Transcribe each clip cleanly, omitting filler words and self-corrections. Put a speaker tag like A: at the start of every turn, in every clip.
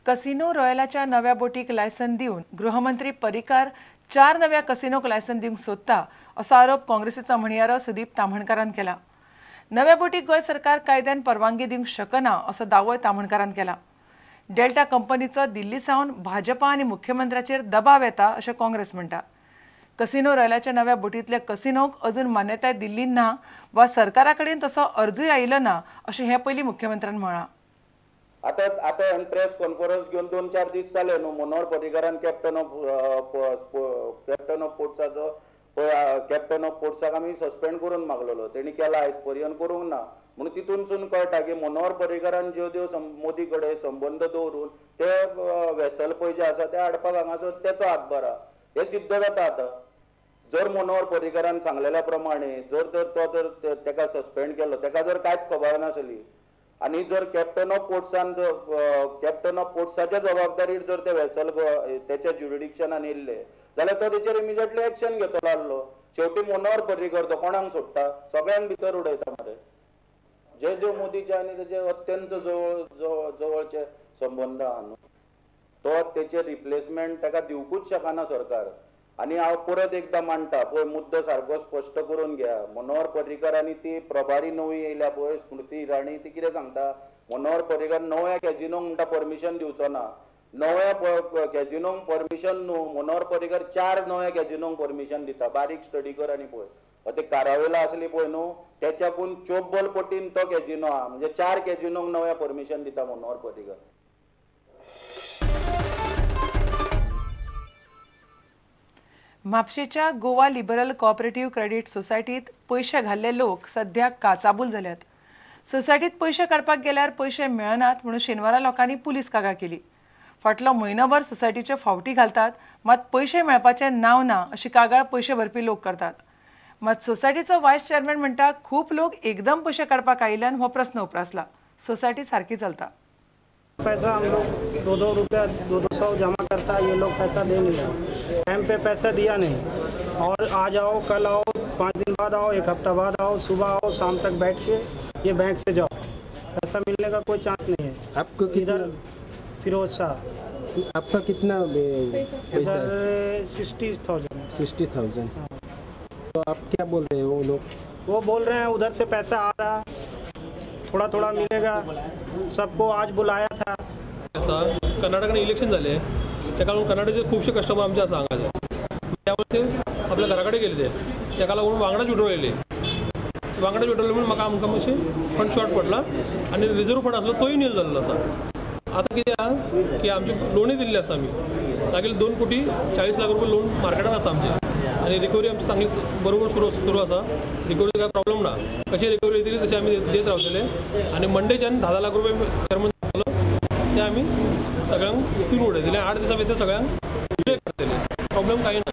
A: Casino रॉयलाच्या नव्या बोटीक license दिवन गृहमंत्री पर्रीकार 4 नव्या कसिनोक लायसन दिवंक सोदता असो आरोप काँग्रेसीचो म्हणयारो सुदीप ताम्हणकारान केला। नव्या बोटीक गोंय सरकार कायद्यान परवानगी दिवंक शकना असो दावोय ताम्हणकारान केला। डेल्टा कंपनीचो दिल्ली सावन भाजपा आनी मुख्यमंत्र्याचेर दबाव येता अशें काँग्रेस म्हणटा। कसिनो रॉयलाच्या नव्या बोटींतल्या कसिनोक अजून मान्यताय दिल्ली ना वा सरकारा कडेन तसो अर्जूय आयिल्लो ना अशें हे पयलीं मुख्यमंत्र्यान म्हळां।
B: आतां आतां प्रेस कॉन्फरन्स घेवन 2-4 दीस जाले न्हू, मनोहर पर्रीकारान कॅप्टन ऑफ पोर्ट्साचो कॅप्टन ऑफ पोर्ट्साक आमी सस्पेंड करून मागलेलो, तेणी केला आयज पर्यंत करूंक ना। म्हणून तितूनसून कळटा की मनोहर पर्रीकारान ज्यो त्यो मोदी कडेन संबंद दवरून ते वेसल पळय जे आसा ते हाडपाक हांगासर तेचो हातभार आहा, हें सिद्ध जाता। आतां जर मनोहर पर्रीकारान सांगलेल्या प्रमाणे जर तर तो जर तेका सस्पेंड केलो, तेका जर कांयच खबर नासली आनी जर कॅप्टन ऑफ पोर्ट्सान कॅप्टन ऑफ पोर्ट्साच्या जबाबदारीर जर ते वेसल तेच्या ज्युरिडिक्शनान येयल्ले जाल्यार तो तेचेर इमिजिएटली एक्शन घेतलो आसलो। शेवटी मनोहर पर्रीकर तो कोणाक सोडटा, सगळ्यांक भितर उडयता मरे। जे जे मोदीचे आनी तेजे अत्यंत जवळ जवळचे संबंद आहा न्हू, तो तेचे रिप्लेसमेंट ताका दिवकूच शकना सरकार। आनी हांव परत एकदां मांडटा पळय, मुद्दो सारको स्पश्ट करून घ्या। मनोहर पर्रीकर आनी ती प्रभारी नवी येयल्या पळय स्मृती इराणी, ती कितें सांगता, मनोहर पर्रीकर नव्या कॅजिनोंक म्हणटा परमिशन दिवचो ना। नव्या कॅजिनोंक परमिशन न्हू, मनोहर पर्रीकर 4 नव्या कॅजिनोंक परमिशन दिता। बारीक स्टडी कर आनी पळय, ते कारावेला आसली पळय न्हू तेच्याकून चोब्बल पटीन तो कॅजिनो आहा, म्हणजे 4 कॅजिनोंक नव्या परमिशन दिता मनोहर पर्रीकर।
A: म्हापशेच्या गोवा लिबरल कोऑपरेटिव्ह क्रेडीट सोसायटीत पयशे घाल्ले लोक सध्या काचाबूल जाल्यात। सोसायटीत पयशे काडपाक गेल्यार पयशे मेळनात म्हणून शेनवारा लोकांनी पुलीस कागाळ केली। फाटलो म्हयनोभर सोसायटीच्यो फावटी घालतात, मात पयशे मेळपाचें नांव ना अशी कागाळ पयशे भरपी लोक करतात। मात सोसायटीचो वायस चेअरमॅन म्हणटा खूब लोक एकदम पयशे काडपाक आयिल्ल्यान हो प्रस्न उप्रासला। सोसायटी सारकी चलता।
C: पैसा हम लोग 2-2 रुपया 200 जमा करता है, ये लोग पैसा दे नहीं रहे, टाइम पे पैसा दिया नहीं। और आज आओ, कल आओ, 5 दिन बाद आओ, 1 हफ्ता बाद आओ, सुबह आओ, शाम तक बैठ के ये बैंक से जाओ, पैसा मिलने का कोई चांस नहीं है।
D: आपको
C: इधर फिरोज शाह,
D: आपका कितना पैसा?
C: 60,000।
D: 60,000। तो आप क्या बोल रहे हो? वो लोग
C: वो बोल रहे हैं उधर से पैसा आ रहा, थोड़ा थोड़ा मिलेगा सबको। आज बुलाया था।
E: कर्नाटकान इलेक्शन जाले ताका लागून कर्नाटकचे खुबशे कस्टमर आमचे आसा हांगा, त्यामुळे ते आपल्या घरा कडेन गेले, ते ताका लागून वांगडाच विड्रॉल येयले, वांगडाच विड्रॉल म्हणून म्हाका आमकां मातशें फंड शॉर्ट पडला आनी रिजर्व फंड आसलो तोय नील जाल्लो आसा। आतां कितें आहा की आमचे लोनूय दिल्ले आसा आमी, लागीं 2,40,00,000 रुपया लोन मार्केटान आसा आमचे आनी रिकवरी आमची चांगली बरोबर सुरू आसा। रिकवरी काय प्रॉब्लम ना, कशी रिकवरी येतली तशी आमी देत रावतले आनी मंडेच्यान 10-10 लाख रुपया चेअरमन सांगलो ते आमी सगळ्यांक दिवन उडयतले। 8 दिसां भितर सगळ्यांक क्लियर करतले, प्रॉब्लम कांय ना।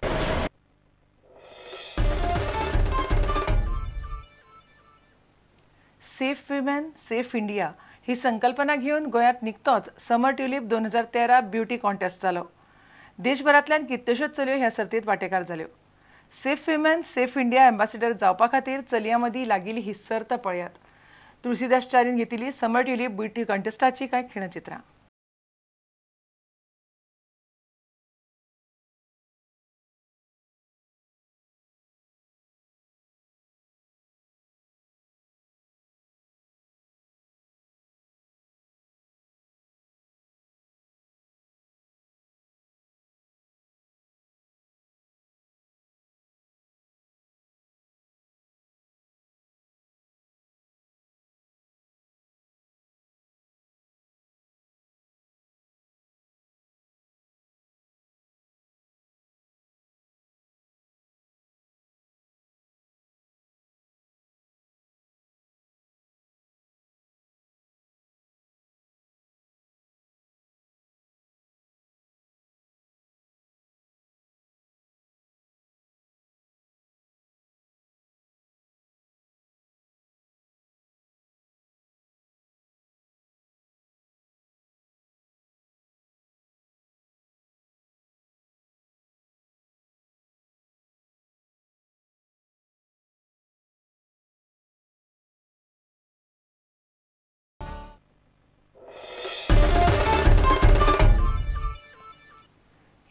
A: सेफ विमेन सेफ इंडिया ही संकल्पना घेवन गोंयांत निकतोच समर ट्युलिप 2013 ब्युटी कॉन्टेस्ट जालो। देशभरांतल्यान कितल्योश्योच चलयो ह्या सर्तींत वांटेकार जाल्यो। Safe women safe India ambassador जावपा खातीर चलयां मदीं लागिल्ली ही सर्त पळयात। तुळसीदास च्यारीन घेतिल्ली समर ट्युलिप ब्युटी कॉन्टेस्टाची कांय खिणचित्रां।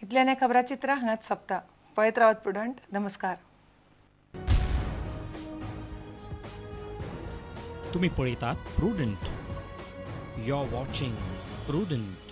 A: इतल्यान हें खबराचित्र हांगाच सोंपता. पळयत रावात प्रुडंट. नमस्कार.
F: तुम्ही पळयतात Prudent. You are watching Prudent.